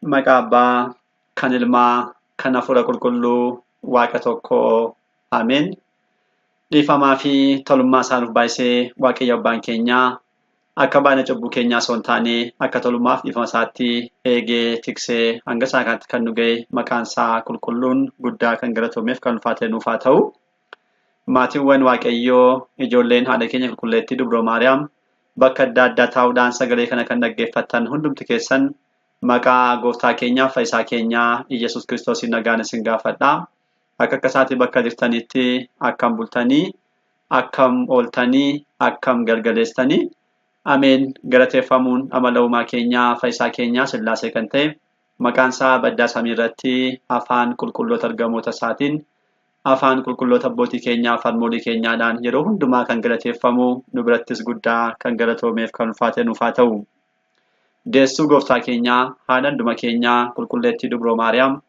Maqaa Abbaa, kan Ilmaa, kan Hafuura Qulqulluu, Waaqa tokkoo. Ameen. Dhiifamaa fi tolummaa isaa nuuf baay'isee Waaqayyo Abbaan keenyaa akka baay'ina cubbuu keenyaa osoo hin taane akka tolummaaf dhiifama isaatti eegee tiksee hanga isaa kanatti kan nu ga'e maqaan isaa qulqulluun guddaa kan galatoomeef kan ulfaate nuuf haa ta'u. Maatiiwwan Waaqayyoo ijoolleen haadha keenya qulqulleettii Dubroo Maariyaam bakka adda addaa taa'uudhaan sagalee kana kan dhaggeeffattan hundumti keessan maqaa gooftaa keenyaaf fayyisaa keenyaa Iyyasuus Kiristoosiin nagaan isin gaafadha. Akka akka isaatii bakka jirtanitti akkam bultanii, akkam ooltanii, akkam galgaleessitanii. Ameen. Galateeffamuun amala uumaa keenyaa fayyisaa keenyaa Sillaasee kan ta'e maqaan isaa baddaa samii irratti afaan qulqulloota ergamoota isaatiin afaan qulqulloota abbootii keenyaa afaan moolii keenyaadhaan yeroo hundumaa kan galateeffamu nu birattis guddaa kan galatoomeef kan ulfaate nuuf haa ta'u. Deessuu gooftaa keenyaa haadha hunduma keenyaa qulqulleettii dubroo Maariyaam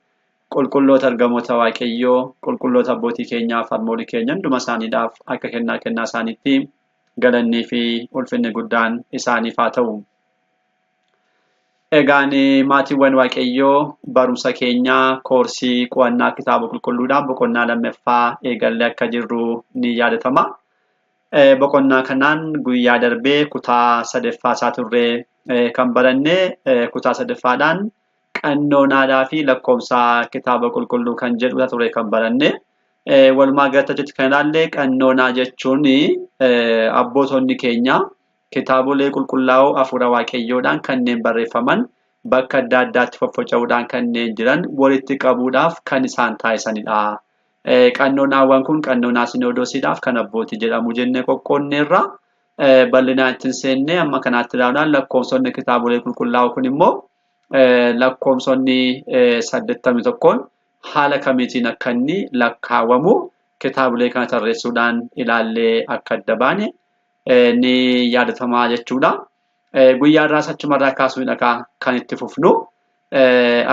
qulqulloota ergamoota Waaqayyoo qulqulloota abbootii keenyaa afaan moolii keenya hunduma isaaniidhaaf akka kennaa kennaa isaaniitti galannii fi ulfinni guddaan isaaniif haa ta'u. Egaan maatiiwwan Waaqayyoo barumsa keenyaa koorsii qo'annaa kitaaba qulqulluudhaan boqonnaa lammaffaa eegallee akka jirru ni yaadatama. Boqonnaa kanaan guyyaa darbee kutaa sadaffaa isaa turre kan baranne kutaa sadaffaadhaan qannoonaadhaa fi lakkoofsa kitaaba qulqulluu kan jedhu ture kan baranne. Walumaa galatti achitti kan ilaalle qannoonaa jechuun abbootonni keenya kitaabolee qulqullaa'oo hafuura waaqayyoodhaan kanneen barreeffaman bakka adda addaatti faffaca'uudhaan kanneen jiran walitti qabuudhaaf kan isaan taasisanidha. Qannoonaawwan kun qannoonaa sinodoosiidhaaf kan abbootii jedhamu jennee qoqqoonneerra. Bal'inaan ittiin seennee amma kanaatti ilaaluudhaan lakkoofsonni kitaabolee qulqullaa'oo kun immoo lakkoofsonni 81 haala kamiitiin akka inni lakkaawamu kitaabolee kana tarreessuudhaan ilaallee akka adda baane ni yaadatamaa jechuudha. Guyyaa irraas achumarraa kaasuun kan itti fufnu.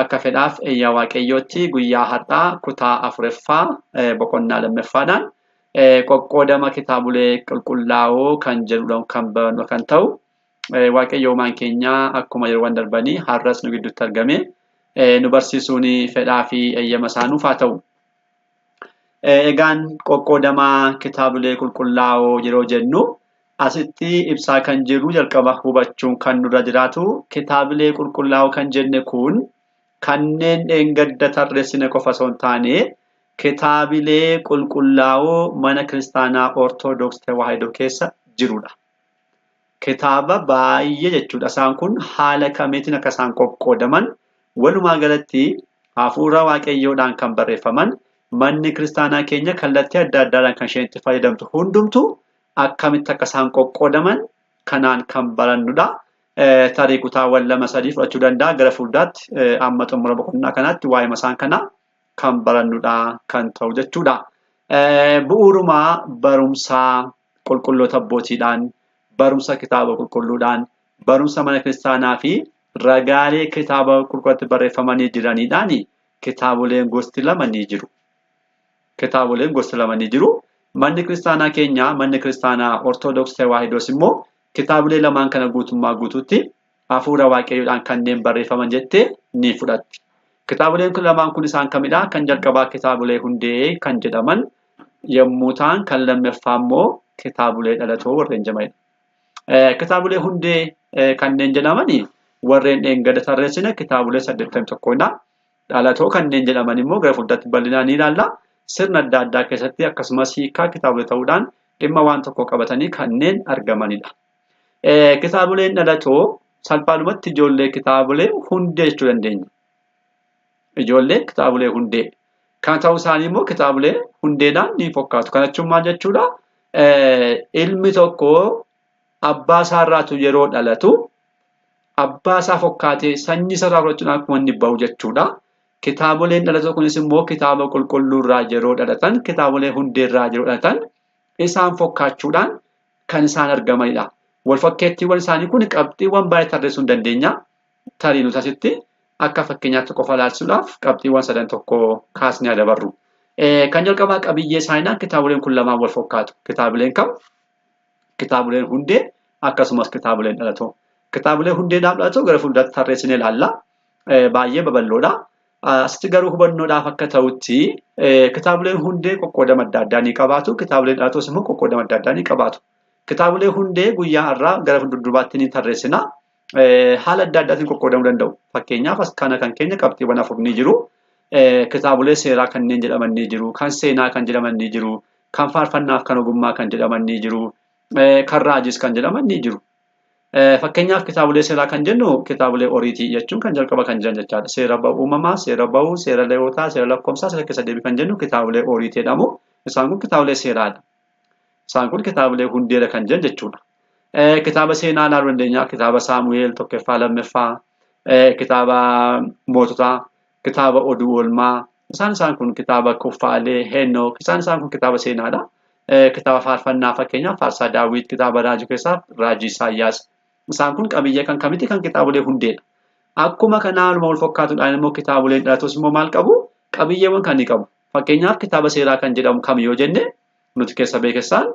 Akka fedhaaf eeyyaa waaqayyootti guyyaa har'aa kutaa afuraffaa boqonnaa lammaffaadhaan qoqqoodama kitaabolee qulqullaa'oo kan jedhudha kan barannu kan ta'u. Waaqayyo uumaan keenya akkuma yeroowwan darbanii har'as nu gidduutti argame nu barsiisuun fedhaa fi eeyyama isaa nuuf haa ta'u. Egaan qoqqoodama kitaabilee qulqullaa'oo yeroo jennu asitti ibsaa kan jirru jalqaba hubachuun kan nurra jiraatu kitaabilee qulqullaa'oo kan jenne kun kanneen dheengadda tarreessine qofa osoo hin taane kitaabilee qulqullaa'oo mana kiristaanaa Ortodoks Tewaahidoo keessa jirudha. Kitaaba baay'ee jechuudha. Isaan kun haala kamiitiin akka isaan qoqqoodaman walumaa galatti hafuura waaqayyoodhaan kan barreeffaman manni kiristaanaa keenya kallattii adda addaadhaan kan isheen itti fayyadamtu hundumtu akkamitti akka isaan qoqqoodaman kanaan kan barannudha. Tarii kutaawwan lama sadii fudhachuu danda'a gara fuulduraatti amma xumura boqonnaa kanaatti waa'ee isaan kana kan barannudha kan ta'u jechuudha. Bu'uuruma barumsaa qulqulloota abbootiidhaan, barumsa kitaaba qulqulluudhaan, barumsa mana kiristaanaa fi ragaalee kitaaba qulqulluutti barreeffamanii jiraniidhaan kitaaboleen gosti lama ni jiru. Kitaaboleen gosti lama ni jiru. Manni kiristaanaa keenya, manni kiristaanaa Ortodoks Tewaahidoos immoo kitaabolee lamaan kana guutummaa guutuutti hafuura waaqayyoodhaan kanneen barreeffaman jettee ni fudhatti. Kitaaboleen kun lamaan kun isaan kamidha? Kan jalqabaa kitaabolee hundee kan jedhaman yommuu ta'an kan lammaffaa immoo kitaabolee dhalatoo warreen jedhamanidha. Kitaabolee hundee kanneen jedhaman warreen dheengadda tarreessine kitaabolee 81dha. Dhalatoo kanneen jedhaman immoo gara fuulduratti bal'inaan ni ilaalla. Sirna adda addaa keessatti akkasumas hiikaa kitaabolee ta'uudhaan dhimma waan tokko qabatanii kanneen argamanidha. Kitaaboleen dhalatoo salphaadhumatti ijoollee kitaabolee hundee jechuu dandeenya. Ijoollee kitaabolee hundee. Kana ta'uu isaanii immoo kitaabolee hundeedhaan ni fokkaatu. Kana jechuun maal jechuudha? Ilmi tokko abbaa isaarraatu yeroo dhalatu abbaa isaa fokkaatee sanyii isaarraa fudhachuudhaan akkuma inni bahu jechuudha. Kitaaboleen dhalatoo kunis immoo kitaaba qulqulluurraa yeroo dhalatan, kitaabolee hundeerraa yeroo dhalatan isaan fokkaachuudhaan kan isaan argamanidha. Walfakkeettiiwwan isaanii kun qabxiiwwan baay'ee tarreessuu hin dandeenya. Tarii nuti asitti akka fakkeenyaatti qofa ilaalchisuudhaaf qabxiiwwan sadan tokko kaasnee dabarru. Kan jalqabaa qabiyyee isaaniidhaan kitaaboleen kun lamaan wal fakkaatu. Kitaabileen kam? Kitaaboleen hundee akkasumas kitaaboleen dhalatoo. Kitaabolee hundeedhaaf dhalatoo gara fuulduraatti tarreessinee ilaalla. Baay'ee babal'oodha. Asitti garuu hubannoodhaaf akka ta'utti kitaabileen hundee qoqqoodama adda addaa ni qabaatu. Kitaabileen dhalatoos immoo qoqqoodama adda addaa ni qabaatu. Kitaabilee hundee guyyaa har'aa gara fuulduraatti ni tarreessina. Haala adda addaatiin qoqqoodamuu danda'u. Fakkeenyaaf as kana kan keenya qabxiiwwan afur ni jiru. Kitaabilee seeraa kanneen jedhaman ni jiru. Kan seenaa kan jedhaman ni jiru. Kan faarfannaaf kan ogummaa kan jedhaman ni jiru. Kan raajiis kan jedhaman ni jiru. Fakkeenyaaf kitaabilee seeraa kan jennu kitaabilee oriitii jechuun kan jalqaba kan jiran jechaadha. Seera uumamaa, seera bahuu, seera leewotaa, seera lakkoofsaa, seera keessa deebii kan jennu kitaabilee oriitii jedhamu. Isaan kun kitaabilee seeraadha. Isaan kun kitaabilee hundeedha kan jiran jechuudha. Kitaaba seenaa ilaaluu dandeenya. Kitaaba Saamu'eel tokkoffaa lammaffaa, kitaaba moototaa, kitaaba oduu oolmaa. Isaan kun kitaaba kuffaalee, Henook. Isaan kun kitaaba seenaadha. Kitaaba faarfannaa fakkeenyaaf Faarsaa Daawit, kitaaba raajii keessaa Raajii Isaayyaas. Isaan kun qabiyyee kan kamitti kan kitaabolee hundeedha. Akkuma kanaa haaluma wal fakkaatuudhaan immoo kitaaboleen dhalatos immoo maal qabu? Qabiyyeewwan kan ni qabu. Fakkeenyaaf kitaaba seeraa kan jedhamu kam yoo jenne nuti keessa beekessaan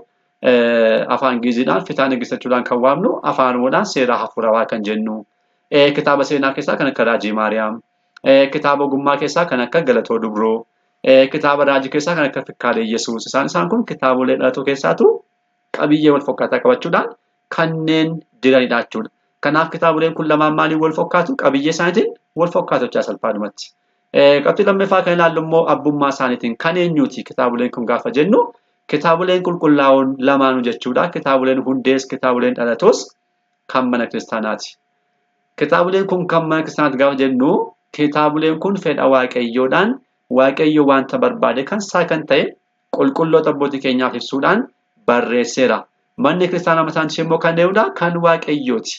afaan Giiziidhaan fitaa naggisachuudhaan kan waamnu afaan Oromoodhaan seeraa hafuurawaa kan jennu. Kitaaba seenaa keessaa kan akka Raajii Maariyaam. Kitaaba ogummaa keessaa kan akka Galatoo Dubroo. Kitaaba raajii keessaa kan akka Fikkaalee Yesuus. Isaan kun kitaabolee dhalatoo keessaatu qabiyyee wal fakkaataa qabachuudhaan kanneen jiranidha jechuudha. Kanaaf kitaaboleen kun lamaan maaliin wal fakkaatu? Qabiyyee isaaniitiin wal fakkaatu jechaa salphaadhumatti. Qabxii lammaffaa kan ilaallu immoo abbummaa isaaniitiin kan eenyuuti kitaaboleen kun gaafa jennu kitaaboleen qulqullaa'oon lamaanuu jechuudha. Kitaaboleen hundees kitaaboleen dhalatoos kan mana kiristaanaati. Kitaaboleen kun kan mana kiristaanaati gaafa jennu kitaaboleen kun fedha waaqayyoodhaan waaqayyo wanta barbaade kan isaa kan ta'e qulqulloota abbootii keenyaaf ibsuudhaan barreesseera. Manni kiristaanaa mataan ishee immoo kan eenyudha? Kan waaqayyooti.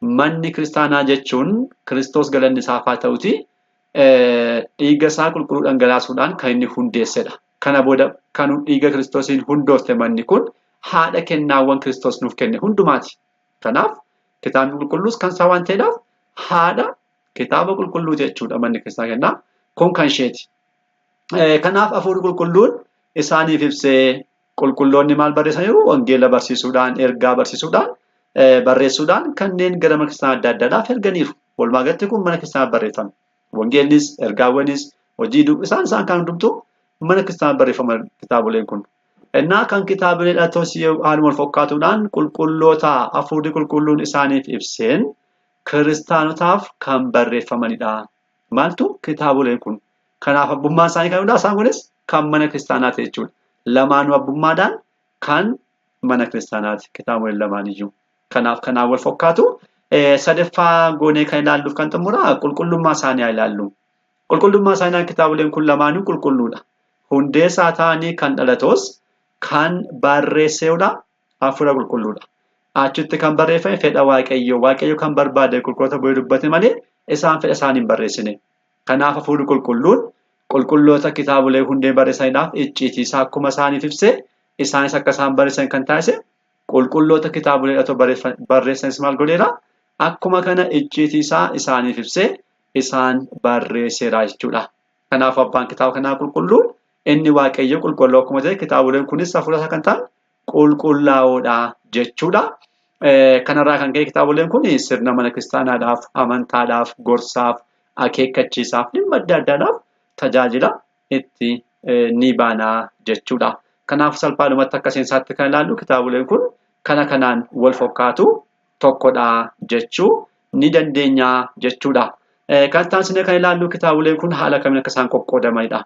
Manni kiristaanaa jechuun Kiristoos galanni isaaf haa ta'uti dhiiga isaa qulqulluu dhangalaasuudhaan kan inni hundeessedha. Kana booda kan dhiiga Kiristoosiin hundoofte manni kun haadha kennaawwan Kiristoos nuuf kenne hundumaati. Kanaaf kitaabni qulqulluus kan isaa waan ta'eedhaaf haadha kitaaba qulqulluuti jechuudha manni kiristaanaa kennaa. Kun kan isheeti. Kanaaf hafuurri qulqulluun isaaniif ibsee qulqulloonni maal barreessaniiru? Wangeela barsiisuudhaan, ergaa barsiisuudhaan, barreessuudhaan kanneen gara mana kiristaanaa adda addaadhaaf erganiiru. Walumaa galatti kun mana kiristaanaa barreeffame. Wangeellis, ergaawwanis, hojii isaan kan hundumtuu mana kiristaanaa barreeffaman kitaaboleen kun. Innaa kan kitaabilee dhalatoos haaluma wal fakkaatuudhaan qulqulloota hafuurri qulqulluun isaaniif ibseen kiristaanotaaf kan barreeffamanidha. Maaltu kitaaboleen kun? Kanaaf abbummaan isaanii kan hundaa isaan kunis kan mana kiristaanaati jechuudha. Lamaanuu abbummaadhaan kan mana kiristaanaati kitaaboleen lamaaniyyuu. Kanaaf kanaan wal fakkaatu. Sadaffaa goonee kan ilaalluuf kan xumuraa qulqullummaa isaanii haa ilaallu. Qulqullummaa isaanii kitaaboleen kun lamaanuu qulqulluudha. Hundee isaa ta'anii kan dhalatoos kan barreesseedha. Hafuura qulqulluudha. Achitti kan barreeffame fedha Waaqayyoo. Waaqayyo kan barbaade qulqulloota bu'ee dubbate malee isaan fedha isaanii hin barreessine. Kanaaf hafuurri qulqulluun qulqulloota kitaabolee hundee barreessaniidhaaf icciitii isaa akkuma isaaniif ibsee isaanis akka isaan barreessan kan taasise qulqulloota kitaabolee dhatoo barreessanis maal godheera? Akkuma kana icciitii isaa isaaniif ibsee isaan barreesseera jechuudha. Kanaaf abbaan kitaaba kanaa qulqulluun inni Waaqayyo qulqulluu akkuma ta'e kitaaboleen kunis hafuura isaa kan ta'an qulqullaa'oodha jechuudha. Kanarraa kan ka'e kitaaboleen kun sirna mana kiristaanaadhaaf, amantaadhaaf, gorsaaf, akeekkachiisaaf, dhimma adda addaadhaaf tajaajila itti ni baanaa jechuudha. Kanaaf salphaadhumatti akka seensaatti kan ilaallu kitaaboleen kun kana kanaan wal fakkaatu tokkodha jechuu ni dandeenya jechuudha. Kan taasisne kan ilaallu kitaaboleen kun haala kamiin akka isaan qoqqoodamanidha.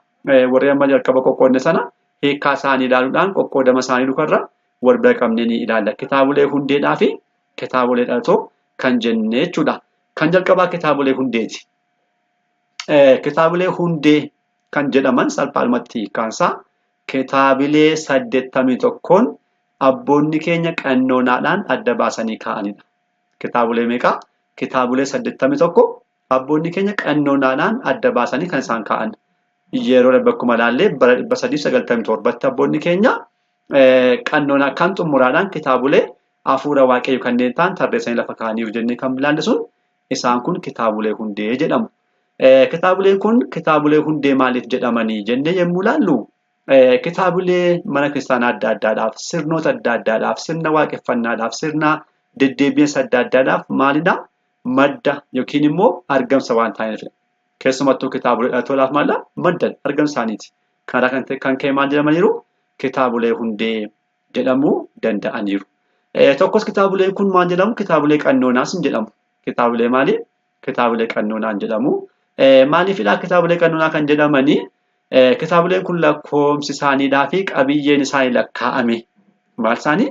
Warri amma jalqaba qoqqoodne sana hiikkaa isaanii ilaaluudhaan qoqqoodama isaanii dukarra wal bira qabnee ni ilaalla. Kitaabolee hundeedhaa fi kitaabolee dhalatoo kan jenne jechuudha. Kan jalqabaa kitaabolee hundeeti. Kitaabolee hundee kan jedhaman salphaadhumatti hiikkaan isaa kitaabilee 81 abboonni keenya qannoonaadhaan adda baasanii kaa'anidha. Kitaabolee meeqa? Kitaabolee 81 abboonni keenya qannoonaadhaan adda baasanii kan isaan kaa'an. Yeroo darbe akkuma ilaallee bara 397tti abboonni keenya qannoonaa kan xumuraadhaan kitaabolee hafuura waaqayyo kanneen ta'an tarreessanii lafa kaa'aniiru jennee kan ilaalle sun isaan kun kitaabolee hundee jedhamu. Kitaaboleen kun kitaabolee hundee maaliif jedhamanii jennee yommuu ilaallu kitaabolee mana kiristaanaa adda addaadhaaf, sirnoota adda addaadhaaf, sirna waaqeffannaadhaaf, sirna deddeebiinsa adda addaadhaaf maalidha? Madda yookiin immoo argamsa waan ta'aniifidha. Keessumattuu kitaabolee dhalatoodhaaf maalla madda argamsa isaaniiti. Karaa kan ka'e maal jedhamaniiru? Kitaabolee hundee jedhamuu danda'aniiru. Tokkos kitaaboleen kun maal jedhamu? Kitaabolee qannoonaas hin jedhamu. Kitaabolee maali? Kitaabolee qannoonaa hin jedhamu. Maaliifidha kitaabolee qannoonaa kan jedhamanii? Kitaaboleen kun lakkoomsi isaaniidhaa fi qabiyyeen isaanii lakkaa'ame. Maal isaanii?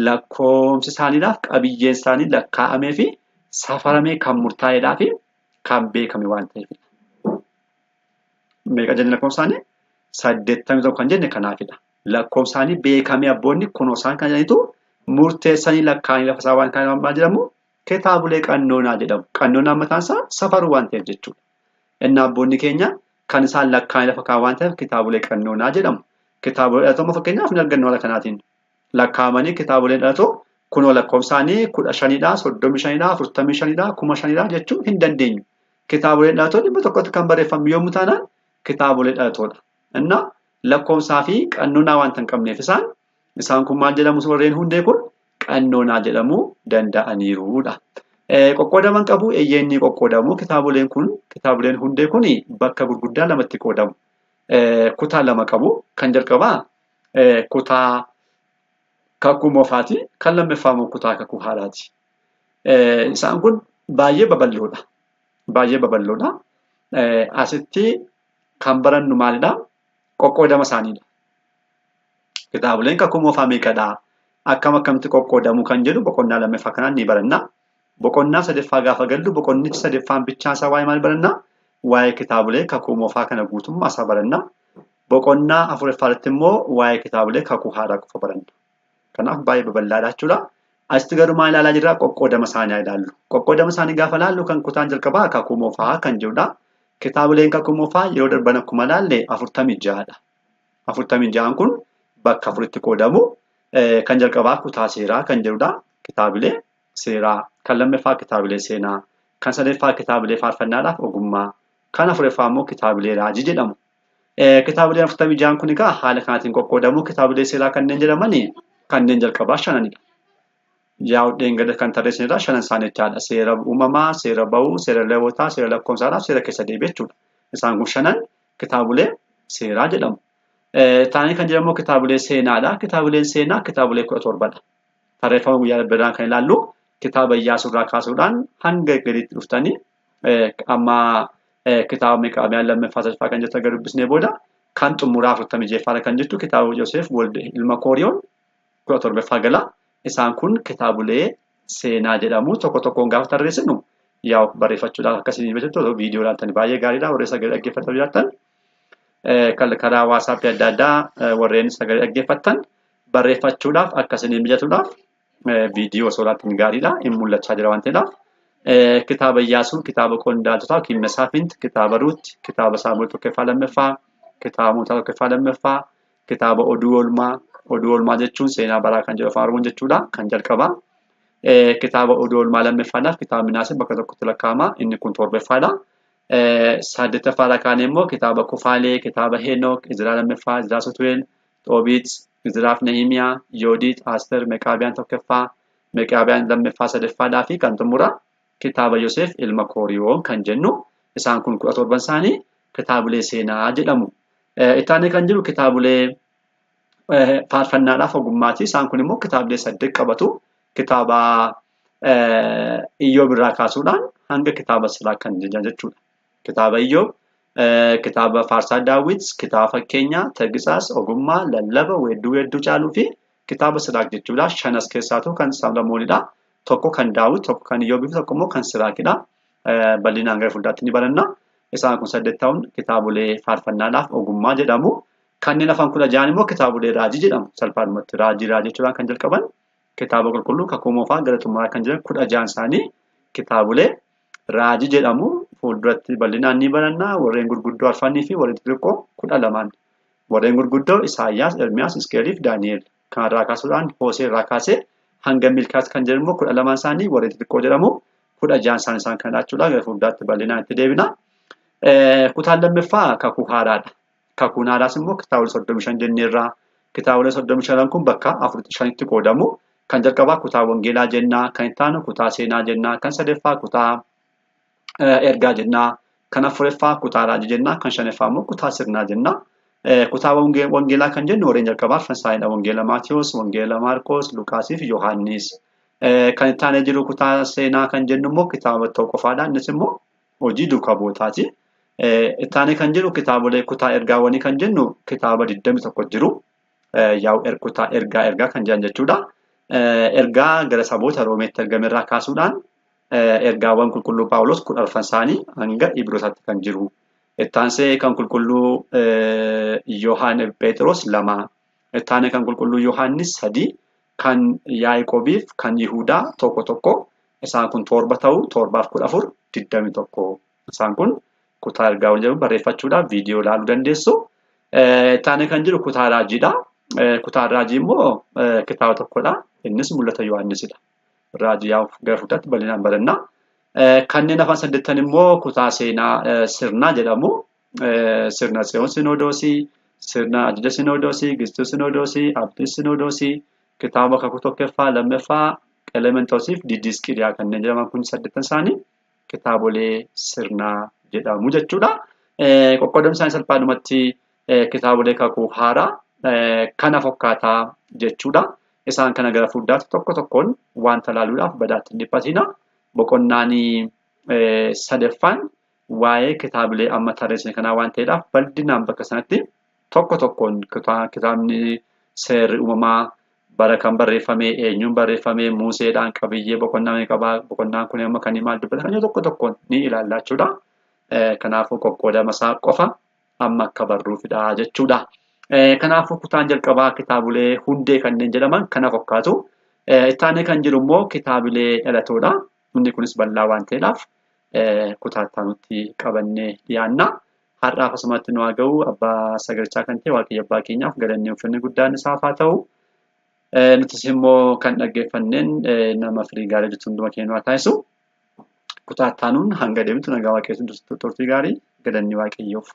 Lakkoomsi isaaniidhaaf qabiyyeen isaanii lakkaa'amee fi safaramee kan murtaa'eedhaa fi kan beekame waan ta'eefidha. Meeqa jenne lakkoomsa isaanii? 81 kan jenne kanaafidha. Lakkoomsa isaanii beekamee abboonni kunoo isaan kan jedhanitu murteessanii lakkaa'anii lafa isaa waan kana maal jedhamu? Kitaabolee qannoonaa jedhamu. Qannoonaan mataan isaa safaruu waan ta'eef jechuudha. Inni abboonni keenya kan isaan lakkaa'anii lafa kaa'an waan ta'eef kitaabolee qannoonaa jedhamu. Kitaabolee dhalatoo fakkeenyaaf hin argannu haala kanaatiin. Lakkaa'amanii kitaaboleen dhalatoo kunoo lakkoofsaanii 15dha, 35dha, 45dha, 5000dha jechuu hin dandeenyu. Kitaaboleen dhalatoo 100tti kan barreeffamu yommuu taanaan kitaabolee dhalatoodha. Inna lakkoofsaa fi qannoonaa waanta hin qabneef isaan kun maal jedhamu warreen hundee kun qannoonaa jedhamuu danda'aniiruudha. Qoqqoodaman qabu eeyyeen ni qoqqoodamu. Kitaaboleen kun kitaaboleen hundee kun bakka gurguddaa lamatti qoodamu. Kutaa lama qabu. Kan jalqabaa kutaa kakuu moofaati. Kan lammaffaa immoo kutaa kakuu haaraati. Isaan kun baay'ee babal'oodha. Baay'ee babal'oodha. Asitti kan barannu maalidha? Qoqqoodama isaaniidha. Kitaaboleen kakuu moofaa meeqadha? Akkam akkamitti qoqqoodamu kan jedhu boqonnaa lammaffaa kanaan ni baranna. Boqonnaa sadaffaa gaafa gallu boqonnichi sadaffaan bichaa isaa waa'ee maal baranna? Waa'ee kitaabolee kakuu moofaa kana guutummaa isaa baranna. Boqonnaa afuraffaa irratti immoo waa'ee kitaabolee kakuu haaraa qofa baranna. Kanaaf baay'ee babal'aadha jechuudha. Asitti garuu maal ilaalaa jirra? Qoqqoodama isaanii haa ilaallu. Qoqqoodama isaanii gaafa ilaallu kan kutaan jalqabaa kakuu moofaa kan jedhudha. Kitaaboleen kakuu moofaa yeroo darban akkuma ilaalle 46dha. 46n kun bakka afuritti qoodamu. Kan jalqabaa kutaa seeraa kan jedhudha. Kitaabilee seeraa. Kan lammaffaa kitaabilee seenaa. Kan sadaffaa kitaabilee faarfannaadhaaf ogummaa. Kan afuraffaa immoo kitaabilee raajii jedhamu. Kitaabileen 46n kun egaa haala kanaatiin qoqqoodamu. Kitaabilee seeraa kanneen jedhaman kanneen jalqabaa shananidha. Yaa'u dheengadda kan tarreessinirraa shanan isaanii jechaadha. Seera uumamaa, seera ba'uu, seera lewwotaa, seera lakkoofsaadhaaf seera keessa deebi'e jechuudha. Isaan kun shanan kitaabilee seeraa jedhamu. Taanii kan jedhamu kitaabilee seenaadha. Kitaabileen seenaa kitaabilee 17dha. Tarreeffama guyyaa biraan kan ilaallu kitaaba Iyyaasuu irraa kaasuudhaan hanga gadiitti dhuftanii amma kitaaba Meqaabiyaan lammaffaa sadaffaa kan jettu erga dubbisnee booda kan xumuraa 46ffaadha kan jettu kitaaba Yoseef Wolde ilma Kooriyoon 17ffaa gala. Isaan kun kitaabolee seenaa jedhamu. Tokko tokkoon gaafa tarreessinu yaa'u barreeffachuudhaaf akkasiin beektu otoo viidiyoo ilaaltanii baay'ee gaariidha. Warreen sagalee dhaggeeffatan jiraattan karaa waasaappii adda addaa warreen sagalee dhaggeeffattan barreeffachuudhaaf akkasiin mijatuudhaaf viidiyoo osoo ilaaltan gaariidha. Hin mul'achaa jira waan ta'eedhaaf. Kitaaba Iyyaasuu, kitaaba Qondaaltotaa yookiin Mesaafint, kitaaba Ruut, kitaaba Saamu'eel tokkoffaa lammaffaa, kitaaba Moototaa tokkoffaa lammaffaa, kitaaba Oduu Oolmaa, Oduu Oolmaa jechuun seenaa baraa kan jedhu afaan Oromoon jechuudha, kan jalqabaa. Kitaaba Oduu Oolmaa lammaffaadhaaf kitaaba Minaasee bakka tokkotti lakkaa'ama. Inni kun torbaffaadha. Saddeettaffaadha kaanee immoo kitaaba Kufaalee, kitaaba Henook, Izraa lammaffaa, Izraa Sotu'eel, Xoobiit, Izraaf Nehimiyaa, Yoodiit, Aster, Meqaabiyaan tokkoffaa, Meqaabiyaan lammaffaa sadaffaadhaa fi kan xumura kitaaba Yoseef ilma Kooriyoon kan jennu isaan kun 17 isaanii kitaabilee seenaa jedhamu. Itti aanee kan jiru kitaabilee faarfannaadhaaf ogummaati. Isaan kun immoo kitaabilee 8 qabatu. Kitaaba Iyyoob irraa kaasuudhaan hanga kitaaba Siraak kan jiran jechuudha. Kitaaba Iyyoob, kitaaba Faarsaa Daawit, kitaaba Fakkeenyaa, Tagisaas, Ogummaa, Lallaba, Weedduu Weedduu Caaluu fi kitaaba Siraak jechuudha. Shanas keessaatu kan Salomoonidha. Tokko kan Daawit, tokko kan Iyyoobii fi tokko immoo kan Siraakidha. Bal'inaan gara fuulduraatti ni baranna. Isaan kun 8 ta'uun kitaabolee faarfannaadhaaf ogummaa jedhamu. Kanneen hafan 16 immoo kitaabolee raajii jedhamu. Salphaadhumatti raajii raajii jechuudhaan kan jalqaban kitaaba qulqulluu kakuu moofaa gara xumuraa kan jiran 16 isaanii kitaabolee raajii jedhamu. Fuulduratti bal'inaan ni baranna. Warreen gurguddoo arfanii fi warreen xixiqqoo 12. Warreen gurguddoo Isaayyaas, Ermiyaas, Hisqeelii fi Daani'el. Kanarraa kaasuudhaan Hoosee irraa kaasee hanga Milkaas kan jiran immoo 12 isaanii warreen xixiqqoo jedhamu. 16 isaan isaan kana jechuudha. Gara fuulduraatti bal'inaan itti deebina. Kutaan lammaffaa kakuu haaraadha. Kakuun haaraas immoo kitaabolee 35 jenneerraa. Kitaabolee 35 kun bakka 45tti qoodamu. Kan jalqabaa kutaa wangeelaa jennaa, kan itti aanu kutaa seenaa jennaa, kan sadaffaa kutaa ergaa jennaa, kan afuraffaa kutaa raajii jennaa, kan shanaffaa immoo kutaa sirnaa jennaa. Kutaa wangeelaa kan jennu warreen jalqabaa arfan isaaniidha. Wangeela Maatiyuus, Wangeela Maarqos, Luqaasii fi Yohaannis. Kan itti aanee jiru kutaa seenaa kan jennu immoo kitaaba tokko qofaadha. Innis immoo hojii duukaa bu'ootaati. Itti aanee kan jiru kitaabolee kutaa ergaawwanii kan jennu kitaaba 21 jiru. Yaa'u kutaa ergaa ergaa kan jedhan jechuudha. Ergaa gara saboota Roomeetti ergame irraa kaasuudhaan ergaawwan qulqulluu Paawulos 14 isaanii hanga Ibrootaatti kan jiru. Itti aansee kan qulqulluu Yohaan Phexros 2, itti aanee kan qulqulluu Yohaannis 3, kan Yaaqoobiif kan Yihudaa 1 1, isaan kun 7 ta'u, 7 fi 14 21. Isaan kun kutaa ergaawwan jedhamu barreeffachuudhaaf viidiyoo ilaaluu dandeessu. Itti aanee kan jiru kutaa raajiidha. Kutaan raajii immoo kitaaba tokkodha. Innis mul'ata Yohaannisidha. Raajii yaa'u gara fuuldaatti bal'inaan baranna. Kanneen hafan 8 immoo kutaa seenaa sirnaa jedhamu. Sirna Tsiyoon Sinodoosii, sirna Ajaja Sinodoosii, Gistuu Sinodoosii, Abdii Sinodoosii, kitaaba kakuu tokkoffaa, lammaffaa, Qelementoosii fi Didiisqiliyaa kanneen jedhaman kun 8 isaanii kitaabolee sirnaa jedhamu jechuudha. Qoqqoodamni isaanii salphaadhumatti kitaabolee kakuu haaraa kana fakkaataa jechuudha. Isaan kana gara fuuldaatti tokko tokkoon wanta ilaaluudhaaf badaatti hin dhiphatina. Boqonnaan sadaffaan waa'ee kitaabilee amma tarreessine kanaa waan ta'eedhaaf bal'inaan bakka sanatti tokko tokkoon kitaabni seerri uumamaa bara kan barreeffame, eenyuun barreeffame, Museedhaan qabiyyee boqonnaa meeqa qabaa, boqonnaan kun amma kan maal dubbata kan tokko tokkoon ni ilaalla jechuudha. Kanaafuu qoqqoodama isaa qofa amma akka barruufidha jechuudha. Kanaafuu kutaan jalqabaa kitaabilee hundee kanneen jedhaman kana fakkaatu. Itti aanee kan jiru immoo kitaabilee dhalatoodha. Inni kunis bal'aa waan ta'eedhaaf kutaa itti aanutti qabannee dhiyaanna. Har'aaf asumatti nu haa ga'u. Abbaa sagalichaa kan ta'e Waaqayyo abbaa keenyaaf galanni ulfinni guddaan isaaf haa ta'u. Nutis immoo kan dhaggeeffanneen nama firii gaarii hojjetu hunduma keenya nu haa taasisu. Kutaa itti aanuun hanga deemtu nagaa Waaqayyoo turtii gaarii galanni Waaqayyoof